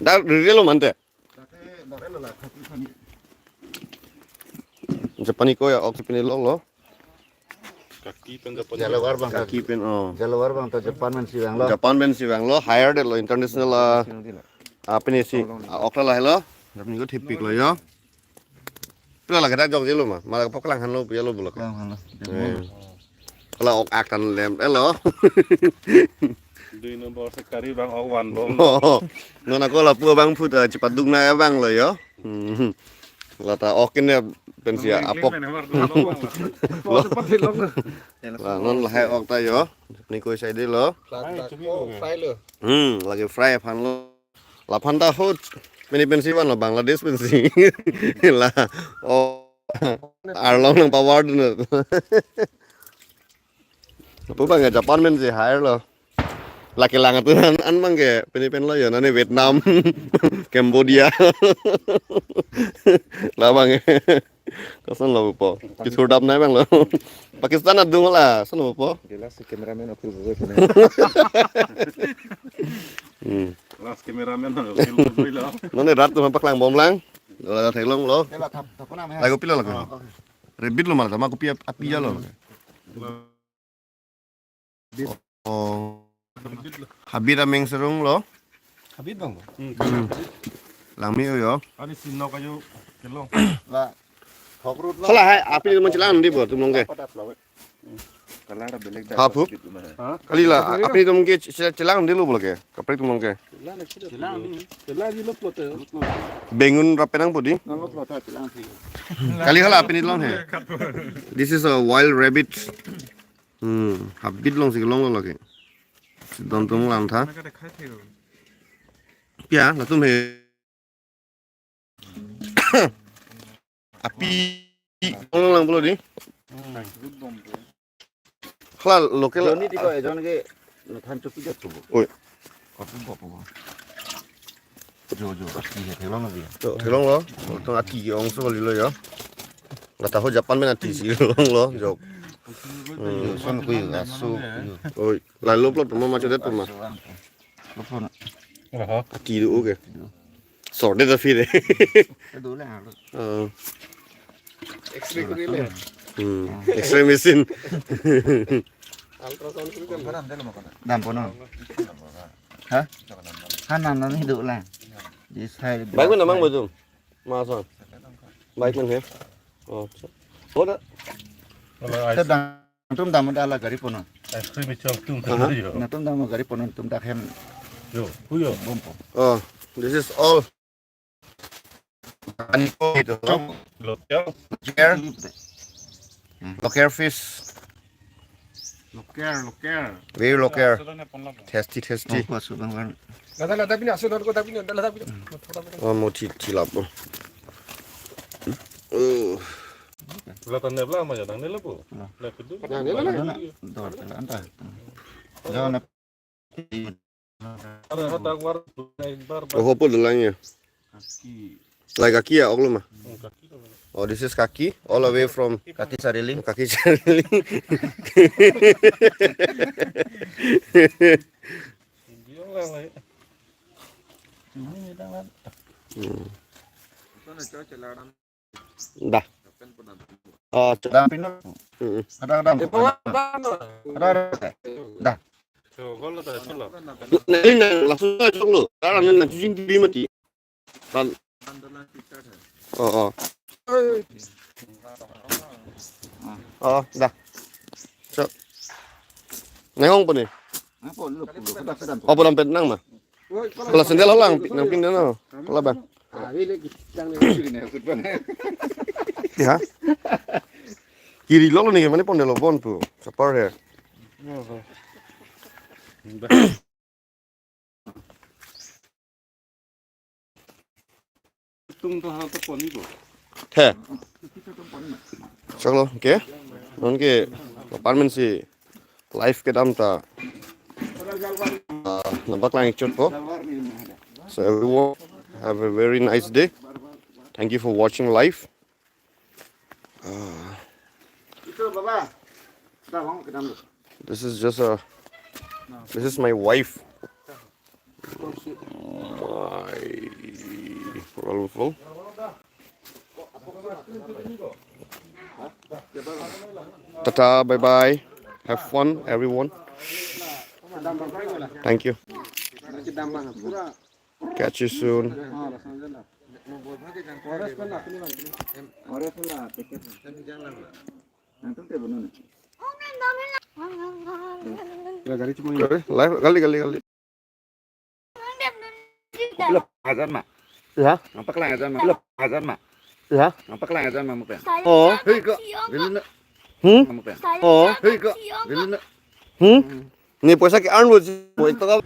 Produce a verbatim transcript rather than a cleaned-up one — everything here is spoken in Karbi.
Dak riri lo mante. Japani ko ya, ok, Japani lo lo. Kaki pen Japani. Kaki pen, oh. Jalawar bang ta Japan pen si vanglo. Japan pen si vanglo, hire det lo international, ah, apini si, ah, ok ta lahelo. Japani ko thepik lo yo. Pura lake dak jok jelo ma, malah pok lang han lo, pia lo bulak. Lang han lo. Eh. Kalau ok ak tan lem, eh lo. Dui nombor sekali bang ok wan bom. Oh, non ako lapu abang phut, eh, chepaduk na abang lo yo. Hmm. Lata ok ini pensi apok. Lo. Lah, non lahai ok ta yo. Ni koi sai de lo. Fry lo. Hmm, lake fry aphan lo. Laphan ta hot. Pini pensi van lo, Bangladesh pensi. La. Oh. Arlong nang power dun. Pu bang ke Japan pensi hire lo. Lake lang tu an, an bang ke pini pen lo yo, nani Vietnam, Cambodia. La bang ke. Koson lo po. Kisur dap nai bang lo. Pakistan adung la, son lo po. Jelas si cameraman Akhil Gogoi punya. Hmm. Last cameraman lo, Akhil Gogoi lo. Nonne rat tu paklang bom lang. Lo la theklong lo. Lagu pilo lagu. Rabbit lo malah, ma kopi ap-, api ja lo. Oh. Habit ameng serung lo. Habit bang. Hmm. Langmi yo. Ani sinno kayu kelong. La. Thok rut lo. Hala hai, apni teman chelang di bo, tum long ke. Kalar belek dah. Ha, phup. Kali la, apni teman ke che-, chelang di lo bo ke. Kapri tum long ke. Chelang di. Chelang di lo plot. Bengun rapenang pudi. Nang lo plot chelang di. Kali hala apni long he. This is a wild rabbit. Hmm, habit long si long lo lake. Sidon tum lang tha. Pia, latum he. Api long lang pulo di. Hala local. Joni tiko ejon ke nathan chopi jat tubo. Oi. Kopi bo bo. Jo, jo, ati he theklong lo biya. Jo, theklong lo. Tong ati ke ongso kali lo yo. Lata ho Japan pen ati si long lo, jo. Hmm. Jo, son kuyu, asu kuyu. Oi, la lo plot puma macho det puma. Lo plot na. Aha. Ati do ke. Sor det ta phir. Itu lah. Oh. X-ray kuri le. Hmm. X-ray machine. Ultrasound kuri kan. Dam pono. Ha? Ha, nam nam hidup lah. Di sai. Bike mana mang betul? Masa. Bike mana he? Oh. Sedang tum dam dala gari pono. Ice cream chok tum. Aha. Yo. Na tum dam gari pono, tum dak hem. Yo, huyo. Bom po. Oh, this is all. Ani ko itu. Local. Local. Hmm. Local fish. Local, local. Very local. Tasty, tasty. Oh, kuat sudah kan. Lada, lada pini asu, lada pini, lada pini. Oh, mau ti-, tilap. Oh. Belakang ni belakang macam ni lebu. Nah. Lebu tu. Nah, ni lah. Dor, anta. Jangan. Ada hata war bar bar. Oh, apa dalamnya? Kaki. Like kaki ya, oklum ah. Hmm, kaki tu. Oh, this is kaki, all the way from Kaki Sariling. Kaki Sariling. Dia lah, lah. Ini ni tangan. Hmm. Dah. Oh, coba. Dam pino. Mm-mm. Ada, ada. Ada, ada. Dah. Coba lo, dah, coba lo. Nah, ini, nah, langsung aja lo. Sekarang ini, nah, cuci piring mati. Kan. Oh, oh. Oh, dah. So. Nehong po ni? Apa lu? Apa dampet nang ma? Kalau sendal lang, nang pindah no. Kalau bang. Ya. Kiri lo ni, mana pon delo pon tu. Sapar he. Tum to hal to pon ni ko. He. Chalo, okay. Non ke apartment si live kedam ta, ah, nampak lang ikchot po. So everyone, have a very nice day. Thank you for watching live. Ah. Ito, baba. Dah, bang, kedam dulu. This is just a, this is my wife. Tata, bye bye. Have fun, everyone. Thank you. Catch you soon. Live, gali, gali, gali. Pilo hajar ma. Ya. Nampak lang hajar ma. Pilo hajar ma. Ya. Nampak lang hajar ma mukha. Oh. Hei ko. Bilin na. Hmm? Mukha. Oh. Hei ko. Bilin na. Hmm? Ni poisa ke earn lo ji. Mo ito ka.